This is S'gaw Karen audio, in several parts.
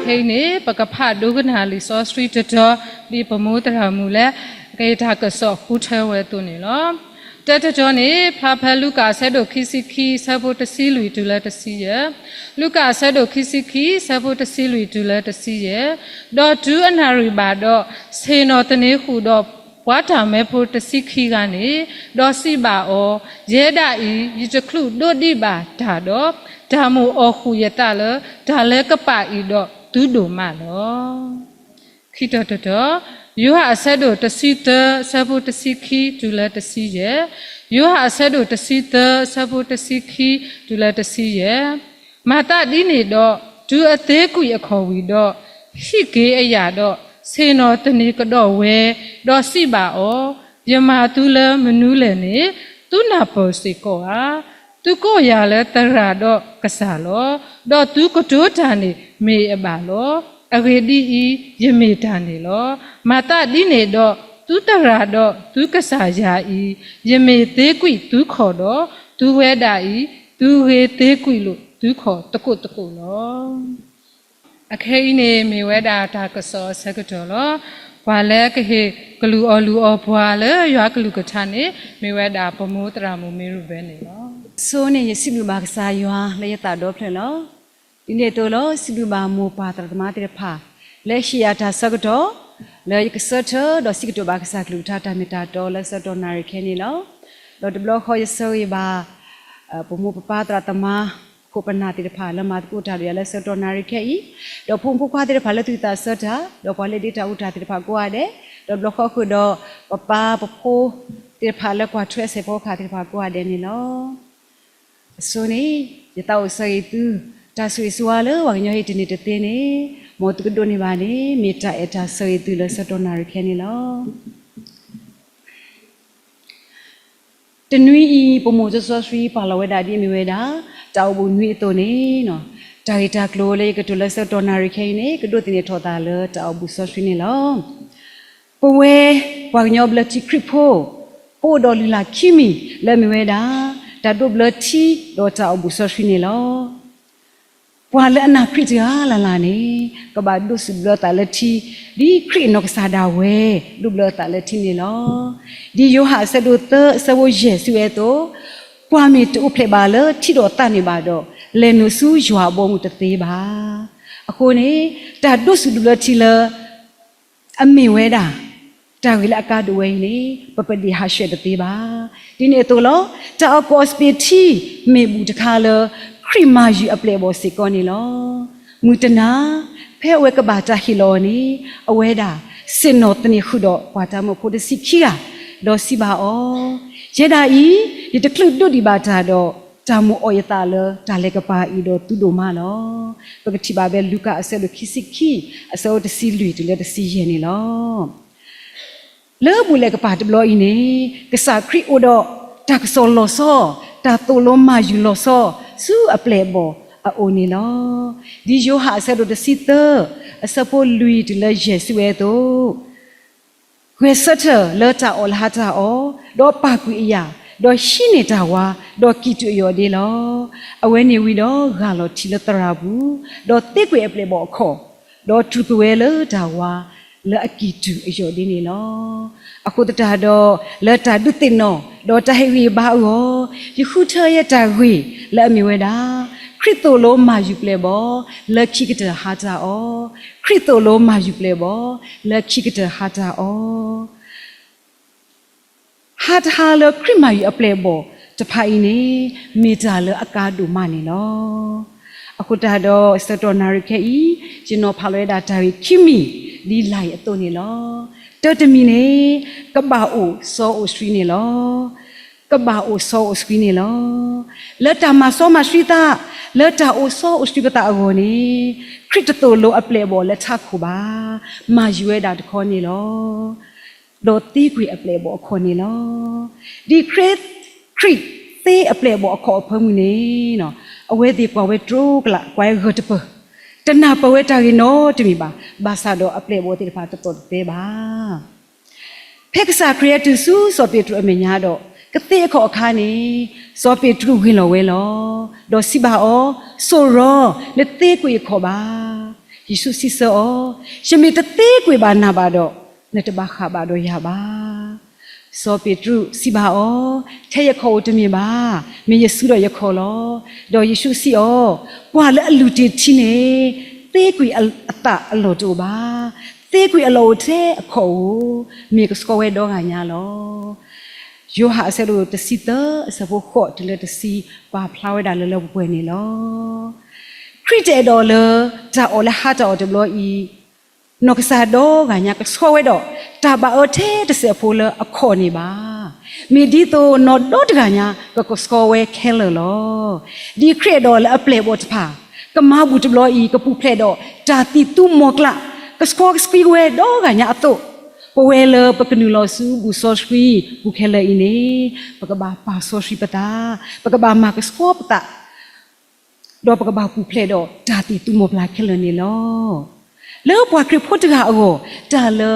ခဲအံၤန့ၣ် ပကဖးဒိကနၣ်လံာ်စီဆှံတတီၤ ဒ်ပမိၢ်သရၣ်မုၣ်လၢ ကယဲၢ်တၢ်ကစီၣ်ဃုထၢဝဲအသိးန့ၣ်လီၤ. တၢတတီၤန့ၣ် ဖျါဖဲလူၤကၣ်အဆၢဒိၣ်ခံဆံခံ ဆၢဖိတဆံလွံၢ်တုၤလၢတဆံယဲၢ်, လူၤကၣ်အဆၢဒိၣ်ခံဆံခံ ဆၢဖိတဆံလွံၢ်တုၤလၢတဆံယဲၢ်, ဒီးတုၤအနၣ်ရံၣ်ဘၣ်ဒီး ဆ့ၣ်နီၤသန့ၤဃုာ်ဒီး ပှၤတၢ်မၢဖိတဆံခံဂၤန့ၣ်, ဒီးစံးဘၣ်အီၤ, ယဲဒၣ်အံၤ ယတချုးဒိးဒံးဘၣ်တၢ်ဒီး, တၢ်မိၣ်အီၣ်ဃုာ်ယသးလၢ တၢ်လၢကပာ်အံၤဒီးသုဒိၣ်မးလီၤ. ခံတီၤတတီၤ, ယိၤဟၣ်အဆၢဒိၣ်တဆံသၢ ဆၢဖိတဆံခံတုၤလၢတဆံယဲၢ်, ယိၤဟၣ်အဆၢဒိၣ်တဆံသၢ ဆၢဖိတဆံခံတုၤလၢတဆံယဲၢ်, မၤသးဒ်န့ၣ်ဒီး တုၤအသ့ကွံာ်အခီၣ်ဝံၤဒီး, ဟံးက့ၤအယာ်ဒီး ဆ့ၣ်နီၤသန့ၤကဒီးဝဲ, ဒီးစံးဘၣ်အီၤ, ယမၤသုလၢမနုၤလဲၣ်န့ၣ် သုနၢ်ပၢၢ်စ့ၢ်ကီးဧါ. သုကိးယၤလၢသရၣ်ဒီးကစၢ်လီၤ. ဒီးသုကတိၤတၢ်န့ၣ်မ့ၢ်အဘၣ်လီၤ. အဂ့ၢ်ဒ်အံၤ, ယမ့ၢ်တၢ်န့ၣ်လီၤ. မၤသးဒ်န့ၣ်ဒီး သုသရၣ်ဒီးသုကစၢ်ယၤအံၤ, ယမ့ၢ်သ့ကွံာ်သုခီၣ်ဒီး, သုဝဲဒၣ်အံၤ, သုဂ့ၤသ့ကွံာ်လိာ်သုခီၣ်သကိးသကိးလီၤ. အခဲအံၤန့ၣ်မ့ၢ်ဝဲဒၣ်တၢ်ကစီၣ်အဆၢကတီၢ်လီၤ. ပှၤလၢကဟ့ၣ်ကလုၢ်အီၣ်လုၢ်အီပှၤလၢယွၤကလုၢ်ကထါန့ၣ် မ့ၢ်ဝဲဒၣ်ပမိၢ်သရၣ်မုၣ်မ့ၢ်ရူၣ်ဘဲန့ၣ်လီၤ. အဆိန့ၣ် ယစံးဘျုးဘၣ်ကစၢ်ယွၤလၢယသးဒီဖျၢၣ်လီၤ. ဒ်န့ၣ်အသိးလီၤ စံးဘျုးဘၣ်မိၢ်ပၢ်သရၣ်သမါသ့ၣ်တဖၣ် လၢဟ့ၣ်ယၤတၢ်ဆၢကတီၢ် လၢယကဆၢထၢၣ်ဒီးစံးကတိၤဘၣ်ကစၢ်ကလုၢ်ကထါတၢ်မ့ၢ်တၢ်တီလၢဆၢကတီၢ်နၣ်ရံၣ်ခဲအံၤန့ၣ်လီၤ. ဒီးတဘျီဃီယဆၢဂ့ၤဘၣ် ပမိၢ်ပပၢ်သရၣ်သမါ ခိၣ်ပနၢ်သ့ၣ်တဖၣ်လၢမၤသကိးတၢ်ဒီးယၤလၢဆၢကတီၢ်နၣ်ရံၣ်ခဲအံၤ, ဒီးဖိမုၣ်ဖိခွါသ့ၣ်တဖၣ်လၢသူၣ်ဝံၣ်သးစၢ်တၢ်, ဒီးပှၤလၢဒ့တၢ်အူတၢ်သ့ၣ်တဖၣ်ကိးဂၤဒဲး, ဒီးတဘျီဃီဃုာ်ဒီး ပပၢ်ပဖိသ့ၣ်တဖၣ်လၢကွၢ်ထွဲအဆဲးဖီကဟၣ်သ့ၣ်တဖၣ်ကိးဂၤဒဲးန့ၣ်လီၤ. အဆိန့ၣ် ယသးအိၣ်ဆၢဂ့ၤသု, တၢ်ဆိၣ်ဂ့ၤဆိၣ်ဝါလၢပှၤကညီဟ့ၣ်တန့ၢ်တသ့န့ၣ်, မ်သုကဒိးန့ၢ်ဘၣ်န့ၣ် မ့ၢ်တၢ်အဲၣ်တၢ်ဆၢဂ့ၤသုလၢဆၢကတီၢ်နၣ်ရံၣ်ခဲအံၤန့ၣ်လီၤ. တနွံအံၤ ပမိၢ်စီဆှံပာ်လီၤဝဲဒၣ်ဒ်အမ့ၢ်ဝဲဒၣ် တၢ်အိၣ်ဘူးနွံအသိးန့ၣ်, တၢ်ဂ့ၢ်တၢ်ကျိၤလၢယကတိၤလၢဆၢကတီၢ်နၣ်ရံၣ်ခဲအံၤန့ၣ် ကဒိးသန့ၤထီၣ်သးလၢတၢ်အိၣ်ဘူးစီဆှံန့ၣ်လီၤ. ပဝဲ ပှၤကညီဘျၢထံခရံာ်ဖိ ပအိၣ်ဒီးလုၢ်လၢ်ခံမံၤလၢအမ့ၢ်ဝဲဒၣ် တၢ်ဒိးဘျၢထံဒီးတၢ်အိၣ်ဘူးစီဆှံန့ၣ်လီၤ. ပှၤလၢအနၢ်ခရံာ်တဂၤလၢ်လၢ်န့ၣ် ကဘၣ်ဒိးစူၣ်ဘျၢသးလၢထံ, ဒ်ခရံာ်အနီၢ်ကစၢ်ဒၣ်ဝဲ ဒိးဘျၢသးလၢထံန့ၣ်လီၤ. ဒ်ယိၤဟၣ်အဆၢဒိၣ်သၢအဆၢဖိယဲၢ်စံးဝဲအသိး, ပှၤမ့ၢ်တအိၣ်ဖျဲၣ်ဘၣ်လၢထံဒီးသးန့ၣ်ဘၣ်ဒီး, လဲၤနုာ်ဆူယွၤအဘီအမုၢ်တသ့ဘၣ်. အဃိန့ၣ် တၢ်ဒိးစူၣ်ဒိးဘျၢထံလၢ အမ့ၢ်ဝဲဒၣ် တၢ်ဂ့ၢ်လၢအကါဒိၣ်ဝဲအံၤန့ၣ် ပပဒ့ၣ်ဟးဆှဲးတသ့ဘၣ်. ဒ်န့ၣ်အသိးလီၤ. တၢ်အီၣ်ကူးအီစပံးထံ မ့ၢ်ဘူၣ်တခါလၢ ခရံာ်မၤယုၤအပျဲၢ်အဘီၣ်စ့ၢ်ကီးန့ၣ်လီၤ. မုၢ်တနၤ ဖဲအဝဲကဘၣ်တၢ်ဟ့ၣ်လီၤအီၤန့ၣ် အဝဲဒၣ် ဆ့ၣ်နီၤသန့ၤဃုာ်ဒီးပှၤတၢ်မၢဖိတဆံခံဂၤ, ဒီးစံးဘၣ်အီၤ, ယဲဒၣ်အံၤ ယတချုးဒိးဒံးဘၣ်တၢ်ဒီး တၢ်မိၣ်အီၣ်ယသးလၢတၢ်လဲၤကပၤအံၤဒီးသုဒိၣ်မးလီၤ. ပကထံၣ်ဘၣ်ဖဲလူၤကၣ်အဆၢဒိၣ်ခံဆံခံ အဆၢဖိတဆံလွံၢ်တုၤလၢတဆံယဲၢ်န့ၣ်လီၤ. လၢဘူၣ်လဲၣ်ကပၤတဘျီအံၤန့ၣ် ကစၢ်ခရံာ်အိၣ်ဒီးတၢ်ကစီၣ်လီၤဆီ, တၢ်သိၣ်လိမၤယုၤလီၤဆီ ဆူအပျဲၢ်အဘီၣ်အအိၣ်န့ၣ်လီၤ. ဒ်ယိၤဟၣ်အဆၢဒိၣ်တဆံသၢ အဆၢဖိလွံၢ်တုၤလၢယဲၢ်စံးဝဲအသိး, ဂဲၤဆၢထၢၣ်လၢတၢ်အီၣ်လၢဟါတၢ်အီၣ်, ဒီးပာ်ကွံာ်အယာ်, ဒီးဟံးန့ၢ်တၢ်ဝါ, ဒီးကံၢ်တူာ်အယီၢ်ဒ့လီၤ. အဝဲန့ၣ်ဝံၤဒီးဂၢ်လီၤထံလၢသရၣ်ပူၤ, ဒီးသ့ကွံာ်အပျဲၢ်အဘီၣ်အခီၣ်, ဒီးတူၢ်ပဝဲလၢတၢ်ဝါ လၢအကံၢ်တူာ်အယီၢ်ဒ့န့ၣ်လီၤ. အဃိသတးဒီး လၢတၢ်ဒုးသ့ၣ်နီၣ် ဒီးတၢ်ဟ့ၣ်ဂံၢ်ဘါအဂီၢ်, ယဃုထၢယဲတၢ်ဂ့ၢ်လၢအမ့ၢ်ဝဲဒၣ်, ခရံာ်သိၣ်လိမၤယုၤပျဲၢ်အဘီၣ် လၢခံကတၢၢ်ဟါတၢ်အီၣ်, ခရံာ်သိၣ်လိမၤယုၤပျဲၢ်အဘီၣ် လၢခံကတၢၢ်ဟါတၢ်အီၣ် ဟါတဟါလၢခရံာ်မၤယုၤအပျဲၢ်အဘီၣ်တဖၣ်အံၤန့ၣ် မ့ၢ်တၢ်လၢအကါဒိၣ်မးန့ၣ်လီၤ. အဃိသတးဒီး ဆၢကတီၢ်နၣ်ရံၣ်ခဲအံၤ ယနီၤဖးလီၤဝဲဒၣ်တၢ်ဂ့ၢ်ခံမံၤ ဒ်လာ်အံၤအသိးန့ၣ်လီၤ. တၢတမံၤန့ၣ် ကဘၣ်အိၣ်စီအိၣ်ဆှံန့ၣ်လီၤ. ကဘၣ်အိၣ်စီအိၣ်ဆှံန့ၣ်လီၤ. လၢတၢ်မၤစီမၤဆှံသး, လၢတၢ်အိၣ်စီအိၣ်ဆှံပသးအဂီၢ်န့ၣ်, ခရံာ်တသိၣ်လိအပျဲၢ်အဘီၣ်လၢထးခိၣ်ဘၣ်, မၤယုၤဝဲဒၣ်တခီန့ၣ်လီၤ. ဒီးသ့ကွံာ်အပျဲၢ်အဘီၣ်အခီၣ်န့ၣ်လီၤ. ဒ်ခရံာ်, ခရံာ်သ့အပျဲၢ်အဘီၣ်အခီၣ်အဖၢမုၢ်န့ၣ်, အဝဲသ့ၣ်ကွၢ်ဝဲတြိကလာ် ကွၢ်ဝဲဂၢၢ်တပၢၢ်, တနၢ်ပၢၢ်ဝဲတၢ်ဂ့ၢ်နီတမံၤဘၣ်, ဘၣ်ဆၣ်ဒီးအပျဲၢ်အဘီၣ်သ့ၣ်တဖၣ်တသီၣ်တသဲဘၣ်. ဖဲကစၢ်ခရံာ်ဟဲတုၤဆူစီၤပ့းတရူးအမဲာ်ညါဒီး ကသ့အခီၣ်အခါန့ၣ်, စီၤပ့းတရူးဂ့ၢ်လီၤဝဲလီၤ. ဒီးစံးဘၣ်အီၤ, စိၣ်ရီ, နသ့ကွံာ်အခီၣ်ဘၣ်. ယ့ၣ်ၡူးစံးဆၢအီၤ, ယမ့ၢ်တသ့ကွံာ်ဘၣ်နၤဘၣ်ဒီး, နတဘၣ်ဃးဘၣ်ဒီးယၤဘၣ်. စီၤပ့းတရူးစံးဘၣ်အီၤ, ထဲယခီၣ်ဧိၤတမ့ၢ်ဘၣ်, မ့ၢ်ယစုဒီးယခီၣ်လီၤ. ဒီးယ့ၣ်ၡူးစံးအီၤ, ပှၤလၢအလုၢ်တ့ၢ်ထံန့ၣ်, သ့ကွံာ်အသးအလီၢ်တအိၣ်ဘၣ်. သ့ကွံာ်အလီၢ်အိၣ်ထဲအခီၣ်ဧိၤ, မ့ၢ်ကဆှီဝဲဒီဂၤညါလီၤ. ယိၤဟၣ်အဆၢဒိၣ်တဆံသၢ အဆၢဖိဃိးတုၤလၢတဆံ ပာ်ဖျါဝဲဒၣ်လၢလၢပှဲၤပှဲၤန့ၣ်လီၤ. ခရံာ်တအဲၣ်ဒိးလၢ တၢ်အီၣ်လၢဟါတၢ်အီၣ်တဘျီအံၤ, နီၢ်ကစၢ်ဒီဂၤညါကဆှီဝဲဒီး တၢ်ဘၣ်အၢထဲတစဲးဖိလၢအခီၣ်န့ၣ်ဘၣ်. မ့ၢ်ဒ်သိးနီၢ်ဒီတဂၤညါကကဆှီဝဲခဲလၢာ်လီၤ. ဒ်ခရံာ်အဲၣ်ဒိးလၢအပျဲၢ်အဘီၣ်တဖၣ် ကမၤဘူၣ်တဘျီအံၤ ကပူၤဖျဲးဒီးတၢ်သံၣ်သူမီၤကျၢ် ကဆှီကဆှံဝဲဒီဂၤညါအသိး, ပဝဲလၢပကနုာ်လီၤဆူဘူၣ်စီဆှံပူၤခဲလၢာ်အံၤန့ၣ်, ပကဘၣ်ပာ်စီဆှံပသး, ပကဘၣ်မၤကဆှီပသး ဒီးပကဘၣ်ပူၤဖျဲးဒီးတၢ်သံၣ်သူမီၤပျၢ်ခဲလၢာ်န့ၣ်လီၤ. လၢပှၤခရံာ်ဖိတဂၤအဂီၢ်, တၢ်လၢ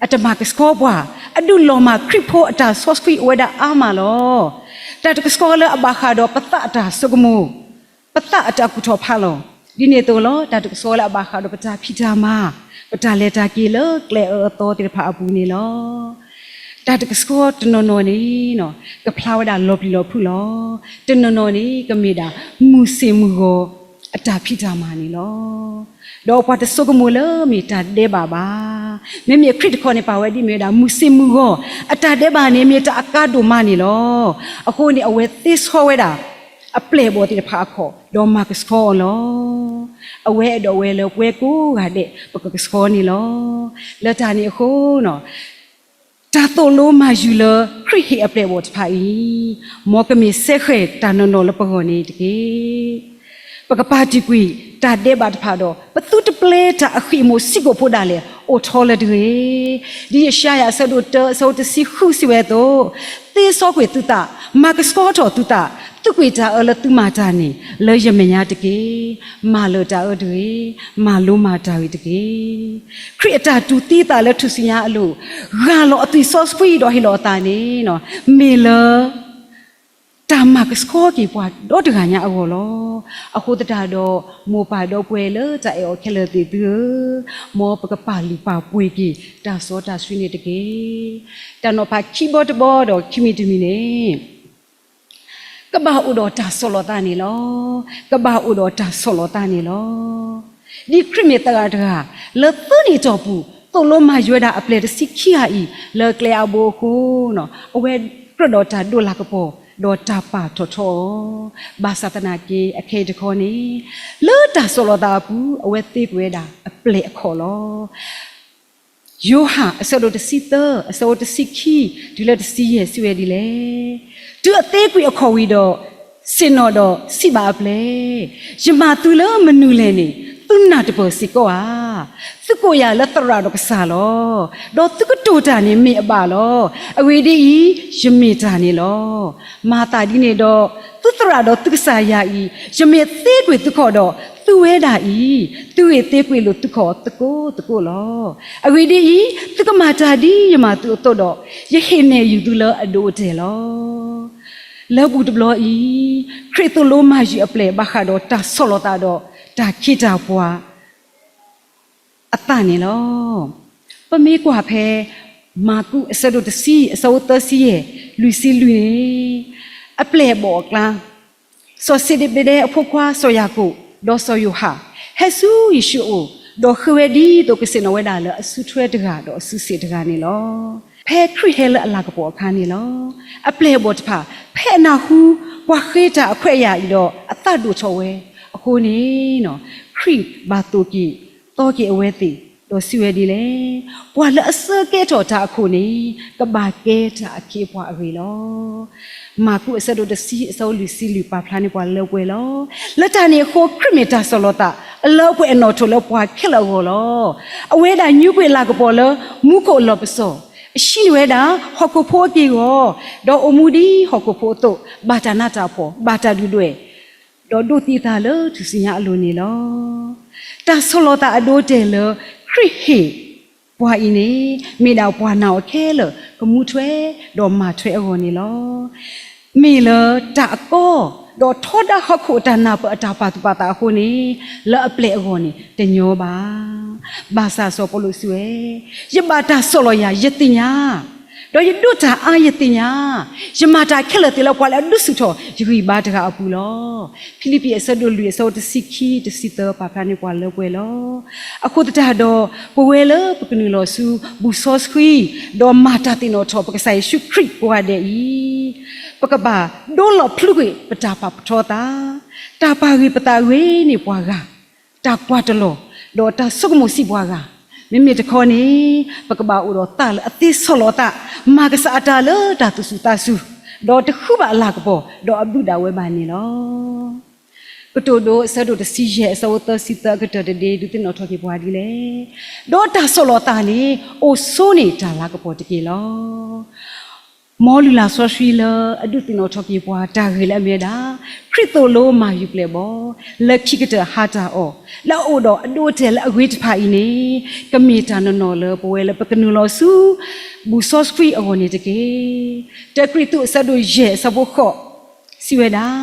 အတမၤကဆှီပှၤ, အဒုးလီၤမၢ်ခရံာ်ဖိအတၢ်စီဆှံအိၣ်ဝဲဒၣ်အါမးလီၤ. တၢ်တကဆှီလၢအဘၣ်ဃးဒီးပသးအတၢ်ဆိကမိၣ်, ပသးအတၢ်ကူၣ်ထီၣ်ဖးလီၤ. ဒ်န့ၣ်အသိးလီၤ, တၢ်တကဆှီလၢအဘၣ်ဃးဒီးပတၢ်ဖံးတၢ်မၤ, ပတၢ်လဲၤတၢ်က့ၤလၢကျဲအၢအသီသ့ၣ်တဖၣ်အပူၤန့ၣ်လီၤ. တၢ်တကဆှီတနီၤနီၤန့ၣ် ကဖျါဝဲဒၣ်လီၤပျံၤလီၤဖုးလီၤ. တနီၤနီၤန့ၣ် ကမ့ၢ်ဒၣ်မုၢ်ဆ့ၣ်မုၢ်ဂီၤအတၢ်ဖံးတၢ်မၤန့ၣ်လီၤ. ဒီးပှၤတဆိကမိၣ်လၢမ့ၢ်တၢ်ဒဲးဘးဘၣ်. မ့မ့ၢ်ခရံာ်တခီန့ၣ် ပာ်ဝဲဒ်မ့ၢ်ဝဲဒၣ်မုၢ်ဆ့ၣ်မုၢ်ဂီၤအတၢ်ဒဲးဘးန့ၣ် မ့ၢ်တၢ်အကါဒိၣ်မးန့ၣ်လီၤ. အဃိန့ၣ် အဝဲသ့ဆှီဝဲဒၣ် အပျဲၢ်အဘီၣ်သ့ၣ်တဖၣ်အခီၣ်, ဒီးမၤကဆှီအီၤလီၤ. အဝဲအဲၣ်ဒိးဝဲလၢပဝဲကိးဂၤဒဲး ပကကဆှီန့ၣ်လီၤ. လၢတၢ်န့ၣ်အဃိ တၢ်သိၣ်လိမၤယုၤလၢခရံာ်ဟ့ၣ်အပျဲၢ်အဘီၣ်တဖၣ်အံၤ, မ်ကမ့ၢ်စဲဃဲၤတၢ်နီၢ်နီၢ်လၢပဂီၢ်န့ၣ်တက့ၢ်. ပကပာ်တ့ၢ်ကွံာ်တၢ်ဒဲးဘးတဖၣ်ဒီး ပသုတပျဲတၢ်အဃံၣ်အမိၢ်ဆံးကိာ်ဖိဒၣ်လဲာ်အိၣ်ထီလၢၤတဂ့ၤ. ဒ်ယၡါယၤအဆၢဒိၣ်တၢ အဆၢဖိတဆံဃုစံးဝဲအသိး, သ့စီကွံာ်သုသး, မၤကဆှီထီၣ်သုသး, သုးကွံာ်တၢ်အၢလၢသုမၤတၢ်န့ၣ် လၢယမဲာ်ညါတက့ၢ်. မၤလၢာ်တၢ်အၢတဂ့ၤ, မၤလိမၤတၢ်ဂ့ၤတက့ၢ်. ခရံာ်အတၢ်တူၢ်သံအသးလၢထူၣ်စုညါအလိၤ, ဂၢ်လီၤအသွံၣ်စီဆှံဒီးဟ့ၣ်လီၤအသးန့ၣ် မ့ၢ်လၢ တၢ်မၤကဆှီက့ၤပှၤဒီတဂၤညါအဂီၢ်လီၤ. အဃိသတးဒီး မိၢ်ပၢ်ဒီပုၢ်ဝဲၢ်လၢတၢ်အဲၣ်အီၤခဲလၢာ်သ့ၣ်သုဧၢ, မ်ပကပာ်လုၢ်ပာ်ပှ့ၤက့ၤတၢ်စီတၢ်ဆှံန့ၣ်တက့ၢ်. တၢ်နီၤဖးခံဘီတဘီဒီးခံမံၤတမံၤန့ၣ် ကဘၣ်အိၣ်ဒီးတၢ်ဆီၣ်လီၤသးန့ၣ်လီၤ. ကဘၣ်အိၣ်ဒီးတၢ်ဆီၣ်လီၤသးန့ၣ်လီၤ. ဒ်ခရံာ်မ့ၢ်သရၣ်တဂၤ လၢသၢနံၣ်အတီၢ်ပူၤ သိၣ်လိမၤယွၤဝဲဒၣ်အပျဲၢ်တဆံခံဂၤအံၤ လၢကျဲအါဘိအဃိ, အဝဲကြၢးဒီးတၢ်ဒိးလၤကပီၤ ဒီးတၢ်ပာ်ထီၣ်ထီအီၤ, ဘၣ်ဆၣ်သနာ်က့ အခဲအံၤတခီန့ၣ် လၢတၢ်ဆီၣ်လီၤသးအပူၤ အဝဲသ့ကွံာ်ဝဲဒၣ်အပျဲၢ်အခီၣ်လီၤ. ယိၤဟၣ်အဆၢဒိၣ်တဆံသၢ အဆၢဖိတဆံခံ တုၤလၢတဆံယဲၢ် စံးဝဲဒ်လဲၣ်, တုၤအသ့ကွံာ်အခီၣ်ဝံၤဒီး, ဆ့ၣ်နီၤဒီးစံးဘၣ်အပျဲၢ်, ယမၤသုလၢမနုၤလဲၣ်န့ၣ် သုနၢ်တပၢၢ်စ့ၢ်ကီးဧါ. သုကိးယၤလၢသရၣ်ဒီးကစၢ်လီၤ. ဒီးသုကတိၤတၢ်န့ၣ်မ့ၢ်အဘၣ်လီၤ. အဂ့ၢ်ဒ်အံၤ, ယမ့ၢ်တၢ်န့ၣ်လီၤ. မၤသးဒ်န့ၣ်ဒီး, သုသရၣ်ဒီးသုကစၢ်ယၤအံၤ, ယမ့ၢ်သ့ကွံာ်သုခီၣ်ဒီး, သုဝဲဒၣ်အံၤ, သုဂ့ၢ်သ့ကွံာ်လိာ်သုခီၣ်သကိးသကိးလီၤ. အဂ့ၢ်ဒ်အံၤ, သုကမၤတၢ်ဒ်ယမၤသုအသိးဒီး, ယဟ့ၣ်နဲၣ်ယုာ်သုလၢအဒိအတဲာ်လီၤ. လၢဘူၣ်တဘျီအံၤ, ခရံာ်သိၣ်လိမၤယုၤအပျဲၢ်ဘၣ်ဃးဒီးတၢ်ဆီၣ်လီၤသးဒီးတၢ်ခ့တၢ်ပှၤ အသးန့ၣ်လီၤ. ပမ့ၢ်ကွၢ်ဖဲ မၢ်ကူးအဆၢဒိၣ်တဆံ အဆၢဖိသၢဆံယဲၢ် လွံၢ်ဆံလွံၢ်န့ၣ်, အပျဲၢ်အဘီၣ်အကျါ, စီၤစ့းဘ့းဒဲအဖိခွါစီၤယၤကိာ် ဒီးစီၤယိၤဟၣ် ဟဲဆူယ့ၣ်ၡူးအအိၣ်, ဒီးဃ့ဝဲဒ်သိးကဆ့ၣ်နီၤဝဲဒၣ်လၢအစုထွဲတဂၤဒီးအစုစ့ၣ်တဂၤန့ၣ်လီၤ. ဖဲခရံာ်ဟဲလၢအလၤကပီၤအခါန့ၣ်လီၤ. အပျဲၢ်အဘီၣ်တဖၣ် ဖဲအနၢ်ဟူ ပှၤဃ့တၢ်အခွဲးအယာ်အံၤဒီး အသးဒိၣ်ထီၣ်ဝဲ, အဃိန့ၣ် ခရံာ်ဘၣ်သိၣ်က့ၤသီက့ၤအဝဲသ့ၣ်, ဒီးစံးဝဲဒ်လဲၣ်, ပှၤလၢအဆၢကဲထီၣ်တၢ်အခိၣ်န့ၣ် ကဘၣ်ကဲတၢ်အခ့အပှၤအဂ့ၢ်လီၤ. မၢ်ကူးအဆၢဒိၣ်တဆံ အဆၢဖိလွံၢ်ဆံလွံၢ် ပာ်ဖျါန့ၢ်ပှၤလၢပှဲၤလီၤ. လၢတၢ်န့ၣ်အဃိ ခရံာ်မ့ၢ်တၢ်ဆီၣ်လီၤသး အလၢအပှဲၤအနီၣ်ထိးလၢပှၤခဲလၢာ်အဂီၢ်လီၤ. အဝဲဒၣ်ညူကွံာ်အလၤကပီၤလၢမူခိၣ်အလီၢ်ပစီၣ်, အဟံးန့ၢ်ဝဲဒၣ်ဟီၣ်ခိၣ်ဖိအက့ၢ်အဂီၤ, ဒီးအိၣ်မူဒ်ဟီၣ်ခိၣ်ဖိအသိး, ဘၣ်တၢ်နးတၢ်ဖှီၣ်, ဘၣ်တၢ်ဒုၣ်ဒွဲၣ်, ဒီးဒိးသံအသးလၢထူၣ်စုညါအလိၤန့ၣ်လီၤ. တၢ်ဆီၣ်လီၤသးအဒိအတဲာ်လၢခရံာ်ဟ့ၣ်ပှၤအံၤန့ၣ်, မ့ၢ်ဒၣ်ပှၤနာ်အီၤခဲလၢာ် ကမူထွဲဒီးမၤထွဲအဂီၢ်န့ၣ်လီၤ. မ့ၢ်လၢတၢ်အကီ ဒီးထီဒါဟီၣ်ခိၣ်အတၢ်နၢ်ပၢၢ်အတၢ်ပာ်သူၣ်ပာ်သးအဃိန့ၣ်, လၢအပျဲၢ်အဂီၢ်န့ၣ်တညီဘၣ်. ဘၣ်ဆၣ်စီၤပီလူးစံးဝဲ, ယဘၣ်တၢ်ဆီၣ်လီၤယၤ ယသ့ၣ်ညါ, ဒီးယဒိးတၢ်အါယသ့ၣ်ညါ, ယမၤတၢ်ခဲလၢာ်သ့လၢပှၤလၢအဒုးဆူၣ်ထီၣ်ယဂံၢ်ဘါတဂၤအပူၤလီၤ. ဖံလံးပံးအဆၢဒိၣ်လွံၢ်အဆၢဖိတဆံခံ တဆံသၢ ပာ်ဖျါန့ၢ်ပှၤလၢပှဲၤလီၤ. အဃိသတးဒီး, ပဝဲလၢပကနုာ်လီၤဆူ ဘူၣ်စီဆှံ, ဒီးမၤတၢ်သ့ၣ်နီၣ်ထီၣ်ပကစၢ်ယ့ၣ်ၡူးခရံာ်ကိးဂၤဒဲးအံၤ, ပကဘၣ်ဒိလီၤဖျုးကွံာ်ပတၢ်ပာ်ထီသး, တၢ်ပာ်ဂံၢ်ပသးဂ့ၤန့ၢ်ပှၤဂၤ, တၢ်ကွၢ်တလီၤ, ဒီးတၢ်ဆိကမိၣ်စံးပှၤဂၤ, မ့မ့ၢ်တခီန့ၣ်, ပကဘၣ်အိၣ်ဒီးသးလၢအသ့ဆီၣ်လီၤသး, မၤကစၢ်အတၢ်လၢတၢ်သူၣ်စူၤသးစူၤ, ဒီးတဃုဘၣ်အလၤကပီၤ, ဒီးအဘုၣ်ဒၣ်ဝဲဘၣ်န့ၣ်လီၤ. ကတိၤဒိအဆၢဒိၣ်တဆံယဲၢ်အဆၢဖိသၢဆံသၢအကတၢၢ်တဒ့ ဒုးသ့ၣ်နီၣ်ထီၣ်က့ၤပှၤဒ်လဲၣ်. ဒီးတၢ်ဆီၣ်လီၤသးန့ၣ် အိၣ်ဆိန့ၢ်တၢ်လၤကပီၤတက့ၢ်လီၤ. မ်လုၢ်လၢ်စီဆှံလၢအဒုးသ့ၣ်နီၣ်ထီၣ်က့ၤပှၤတၢ်ဂ့ၤလၢအမ့ၢ်ဝဲဒၣ် ခရံာ်သိၣ်လိမၤယူၤပျဲၢ်ဘီ, လၢခံကတၢၢ်ဟါတၢ်အီၣ်, လၢအအိၣ်ဒီးအဒိအတဲာ်လၢအဂ့ၤတဖၣ်အံၤန့ၣ်, ကမ့ၢ်တၢ်နီၢ်နီၢ်လၢပဝဲလၢပကနုာ်လီၤဆူ ဘူၣ်စီဆှံအဂီၢ်န့ၣ်တက့ၢ်. တၢကရံၣ်သူးအဆၢဒိၣ်ယဲၢ်အဆၢဖိဃိး စံးဝဲဒၣ်,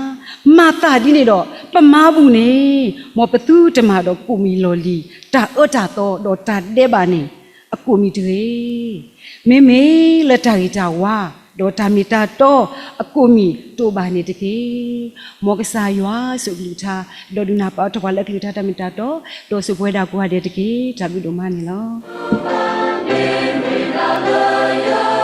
မၤသးဒ်န့ၣ်ဒီး, ပမၤဘူၣ်န့ၣ်, မ်ပသုတမၤဒီးကိၣ်မံၤလီၢ်လံၤ, တၢ်အၢတၢ်သီ, ဒီးတၢ်ဒဲးဘးန့ၣ်, အကိၣ်မံၤတဂ့ၤ. မ့မ့ၢ်လၢတၢ်ဂ့ၤတၢ်ဝါ, ဒီးတၢ်မ့ၢ်တၢ်တီအကိၣ်မံၤတိာ်ဘၣ်န့ၣ်တက့ၢ်. မ်ကစၢ်ယွၤဆိၣ်ဂ့ၤအကလုၢ်ကထါ, ဒီးဒုးနၢ်ပၢၢ်ထီၣ်ပှၤလၢအကလုၢ်ကထါတၢ်မ့ၢ်တၢ်တီ, ဒီးဆိၣ်ပဝဲဒၣ်ကိးဂၤဒဲးတက့ၢ်. တၢ်ဘျုးဒိၣ်မးန့ၣ်လီၤ.